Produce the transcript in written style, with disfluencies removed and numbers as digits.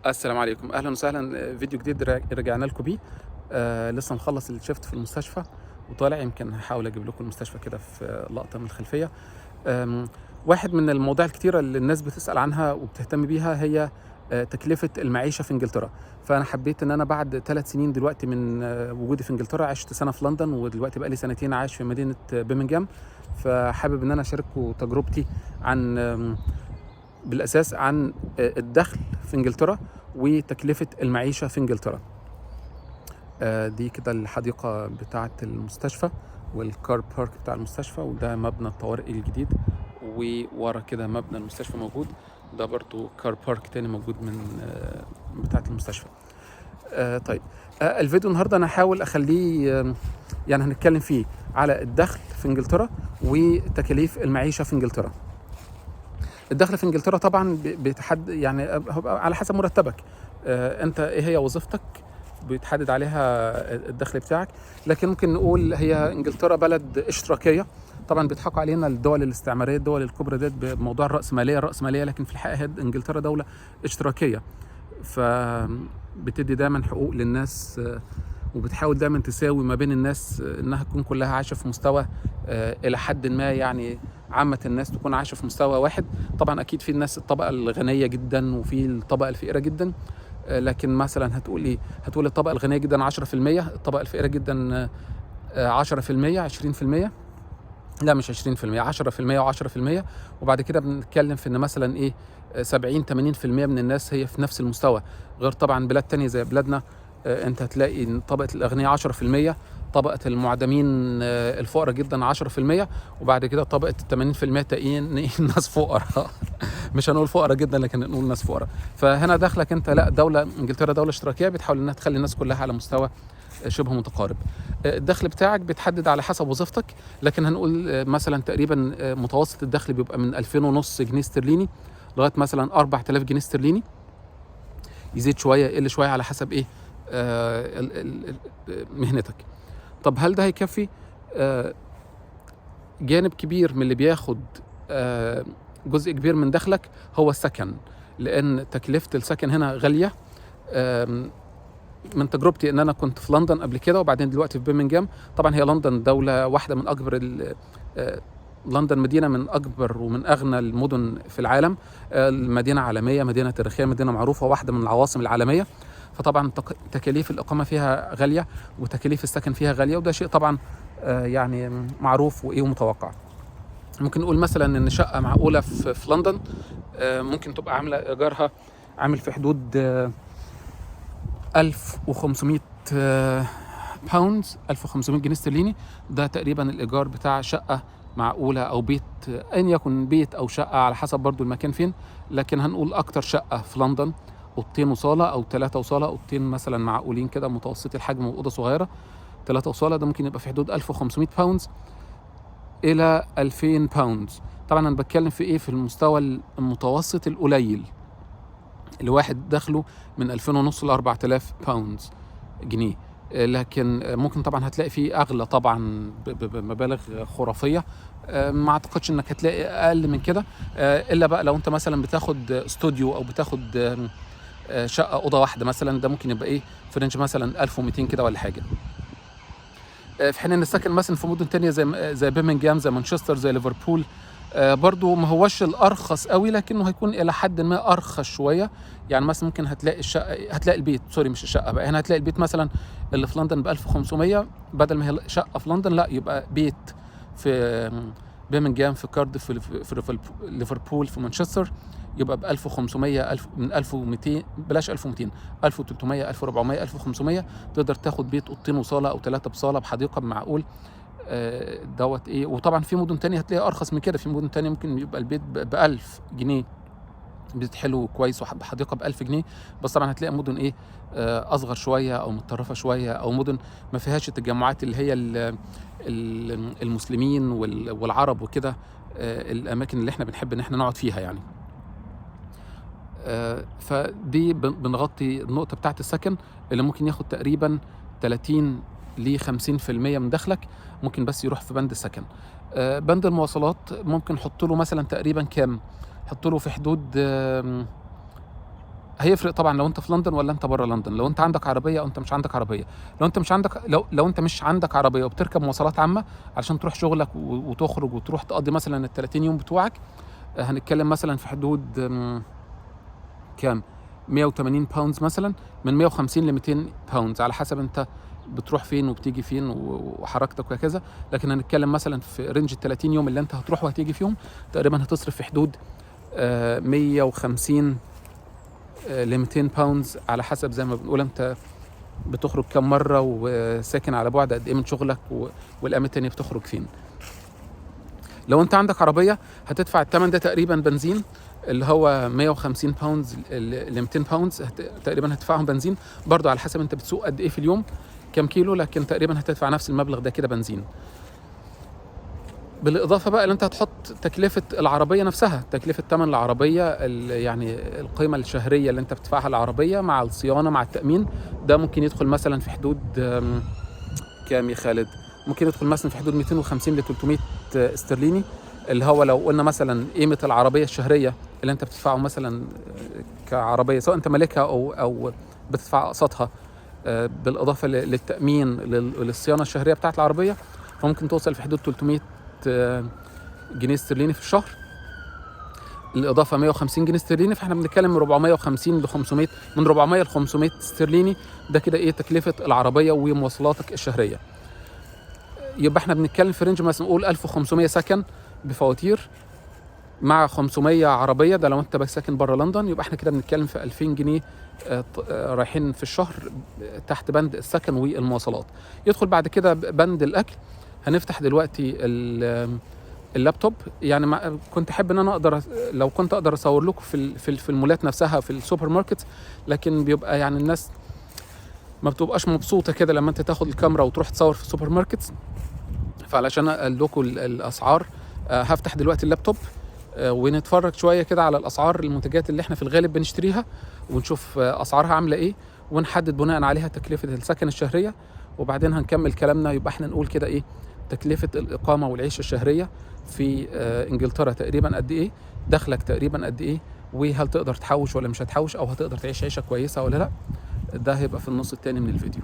السلام عليكم، اهلا وسهلا. فيديو جديد رجعنا لكم بيه. لسه مخلص ال shift في المستشفى وطالع، يمكن هحاول اجيب لكم المستشفى كده في لقطة من الخلفيه. واحد من المواضيع الكتيرة اللي الناس بتسال عنها وبتهتم بيها هي تكلفة المعيشة في انجلترا. فانا حبيت ان انا بعد 3 سنين دلوقتي من وجودي في انجلترا، عشت سنة في لندن ودلوقتي بقى لي سنتين عايش في مدينة برمنجهام، فحابب ان انا اشارككم تجربتي عن بالاساس عن الدخل في انجلترا وتكلفة المعيشة في انجلترا. دي كده الحديقة بتاعه المستشفى وال car park بتاع المستشفى، وده مبنى الطوارئ الجديد، وورا كده مبنى المستشفى موجود، ده برضو car park تاني موجود من بتاعه المستشفى. طيب، الفيديو النهارده انا هحاول اخليه يعني هنتكلم فيه على الدخل في انجلترا وتكاليف المعيشة في انجلترا. الدخل في انجلترا طبعا بيتحد يعني على حسب مرتبك، انت ايه هي وظيفتك بيتحدد عليها الدخل بتاعك. لكن ممكن نقول هي انجلترا بلد اشتراكيه. طبعا بيضحكوا علينا الدول الاستعماريه، الدول الكبرى ديت، بموضوع الراسمالية الراسماليه، لكن في الحقيقة هي انجلترا دولة اشتراكيه، فبتدي دايما حقوق للناس وبتحاول دايما تساوي ما بين الناس، انها تكون كلها عايشه في مستوى الى حد ما، يعني عامة الناس تكون عايشه في مستوى واحد. طبعا اكيد في الناس الطبقة الغنية جدا وفي الطبقة الفقيرة جدا، لكن مثلا هتقول ايه؟ هتقول الطبقة الغنية جدا 10%، الطبقة الفقيرة جدا 10%، 20%، لا مش 20%، 10% و10%. وبعد كده بنتكلم في ان مثلا ايه 70 80% من الناس هي في نفس المستوى. غير طبعا بلاد تانية زي بلادنا، انت هتلاقي ان طبقة الاغنياء 10%، طبقة المعدمين الفقراء جدا 10%، وبعد كده طبقة ال 80% تلاقيين ناس فقراء، مش هنقول فقراء جدا لكن نقول ناس فقراء. فهنا دخلك انت لا، دولة انجلترا دولة اشتراكية بتحاول انها تخلي الناس كلها على مستوى شبه متقارب. الدخل بتاعك بيتحدد على حسب وظيفتك، لكن هنقول مثلا تقريبا متوسط الدخل بيبقى من 2000 ونص جنيه استرليني لغاية مثلا 4000 جنيه استرليني، يزيد شوية يقل شوية على حسب ايه مهنتك. طب هل ده هيكفي؟ جانب كبير من اللي بياخد جزء كبير من دخلك هو السكن، لان تكلفة السكن هنا غالية. من تجربتي ان انا كنت في لندن قبل كده وبعدين دلوقتي في برمنجهام. طبعا هي لندن دولة واحدة من اكبر لندن مدينة من اكبر ومن اغنى المدن في العالم، المدينة عالمية، مدينة تاريخية، مدينة معروفة، واحدة من العواصم العالمية. فطبعا تكاليف الاقامة فيها غالية وتكاليف السكن فيها غالية، وده شيء طبعا يعني معروف وايه ومتوقع. ممكن نقول مثلا ان شقه معقولة في لندن ممكن تبقى عامله ايجارها عامل في حدود 1500 pounds، 1500 جنيه استرليني. ده تقريبا الايجار بتاع شقه معقولة او بيت، ان يكن بيت او شقه على حسب برضو المكان فين. لكن هنقول اكتر شقه في لندن اوضتين وصاله او 3 وصاله، اوضتين مثلا معقولين كده متوسطي الحجم واوضه صغيرة، 3 وصاله، ده ممكن يبقى في حدود 1500 pounds الى 2000 pounds. طبعا انا بتكلم في ايه؟ في المستوى المتوسط القليل اللي واحد دخله من 2000 ونص ل 4000 pounds جنيه. لكن ممكن طبعا هتلاقي فيه اغلى طبعا بمبالغ خرافية. ما اعتقدش انك هتلاقي اقل من كده، الا بقى لو انت مثلا بتاخد استوديو او بتاخد شقه اوضة واحدة مثلا، ده ممكن يبقى ايه في range مثلا 1200 كده ولا حاجة. في حين ان السكن مثلا في مدن تانية زي برمنجهام، زي مانشستر، زي ليفربول، برضو ما هوش الارخص قوي، لكنه هيكون الى حد ما ارخص شوية. يعني مثلا ممكن هتلاقي الشقة، هتلاقي البيت، sorry مش الشقة بقى، هنا هتلاقي البيت مثلا اللي في لندن ب 1500، بدل ما هي شقه في لندن لا يبقى بيت في برمنجهام، في كارديف، في ليفربول، في مانشستر، يبقى ب 1500، 1000، من 1200، بلاش 1200، 1300، 1400، 1500 تقدر تاخد بيت اوضتين وصاله او 3 بصاله بحديقه بمعقول. دوت ايه. وطبعا في مدن تانية هتلاقي ارخص من كده، في مدن تانية ممكن يبقى البيت ب 1000 جنيه، بيت حلو وكويس وبحديقه ب 1000 جنيه. بس طبعا هتلاقي مدن ايه اصغر شوية او متطرفة شوية، او مدن ما فيهاش التجمعات اللي هي المسلمين والعرب وكده، الاماكن اللي احنا بنحب ان احنا نقعد فيها يعني. فدي بنغطي النقطة بتاعت السكن اللي ممكن ياخد تقريبا 30 ل 50% من دخلك، ممكن بس يروح في بند السكن. بند المواصلات ممكن نحط له مثلا تقريبا كام؟ حط له في حدود هيفرق طبعا لو انت في لندن ولا انت بره لندن، لو انت عندك عربية او انت مش عندك عربيه. لو انت مش عندك لو لو انت مش عندك عربية وبتركب مواصلات عامة علشان تروح شغلك وتخرج وتروح تقضي مثلا ال 30 يوم بتوعك، هنتكلم مثلا في حدود كام، 180 pounds مثلا، من 150 ل 200 pounds على حسب انت بتروح فين وبتيجي فين وحركتك وهكذا. لكن هنتكلم مثلا في range ال 30 يوم اللي انت هتروح وهتيجي فيهم، تقريبا هتصرف في حدود 150 ل 200 pounds على حسب زي ما بنقول انت بتخرج كم مرة وساكن على بعد قد ايه من شغلك والاماكن التانية بتخرج فين. لو انت عندك عربية هتدفع الثمن ده تقريبا بنزين، اللي هو 150 pounds ل 200 pounds تقريبا هتدفعهم بنزين، برضو على حسب انت بتسوق قد ايه في اليوم كم كيلو، لكن تقريبا هتدفع نفس المبلغ ده كده بنزين. بالاضافة بقى اللي انت هتحط تكلفة العربية نفسها، تكلفة ثمن العربية يعني القيمة الشهرية اللي انت بتدفعها العربية مع الصيانة مع التامين، ده ممكن يدخل مثلا في حدود كام يا خالد؟ ممكن يدخل مثلا في حدود 250 ل 300 استرليني، اللي هو لو قلنا مثلا قيمة العربية الشهرية اللي انت بتدفعه مثلا كعربيه سواء انت مالكها او بتدفع اقساطها، بالاضافة للتامين للصيانه الشهرية بتاعت العربية، فممكن توصل في حدود 300 جنيه استرليني في الشهر. الاضافة 150 جنيه استرليني، فاحنا بنتكلم من 450 ل 500، من 400 ل 500 استرليني، ده كده ايه تكلفة العربية ومواصلاتك الشهرية. يبقى احنا بنتكلم في range مثلا نقول 1500 سكن بفواتير مع 500 عربية، ده لو انت بس ساكن بره لندن، يبقى احنا كده بنتكلم في 2000 جنيه رايحين في الشهر تحت بند السكن والمواصلات. يدخل بعد كده بند الاكل. هنفتح دلوقتي اللابتوب، يعني ما كنت احب ان انا اقدر لو كنت اقدر اصور لكم في المولات نفسها في السوبر ماركت، لكن بيبقى يعني الناس ما بتبقاش مبسوطة كده لما انت تاخد الكاميرا وتروح تصور في السوبر ماركت. فعلشان اقول لكم الاسعار، هفتح دلوقتي اللابتوب، ونتفرج شوية كده على الاسعار المنتجات اللي احنا في الغالب بنشتريها، ونشوف اسعارها عامله ايه، ونحدد بناء عليها تكلفة السكن الشهرية، وبعدين هنكمل كلامنا. يبقى احنا نقول كده ايه تكلفة الاقامة والعيشه الشهرية في انجلترا تقريبا قد ايه، دخلك تقريبا قد ايه، وهل تقدر تحوش ولا مش هتحوش، او هتقدر تعيش عيشه كويسة ولا لا. ده هيبقى في النص التاني من الفيديو.